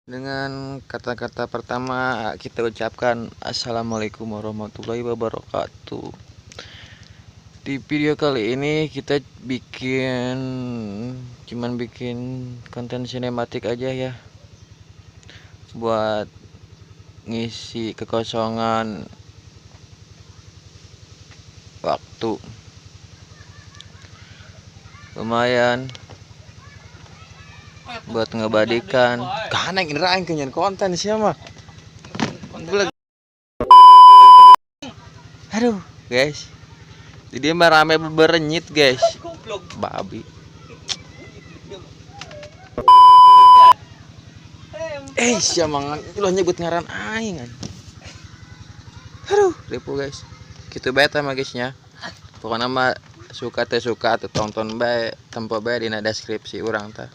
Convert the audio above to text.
Dengan kata-kata pertama kita ucapkan assalamualaikum warahmatullahi wabarakatuh. Di video kali ini kita cuman bikin konten sinematik aja ya, buat ngisi kekosongan waktu. Lumayan buat ngebadikan. Karena yang indra aing kenyan konten siapa? Aduh, guys. Jadi mah rame berenyit, guys. Babi. Siapa lo nyebut ngaran aing. Aduh, ribu guys. Gitu bae tah mah guysnya. Pokoknya mah suka teh suka atau tonton bae, tempo bae dina deskripsi urang tah.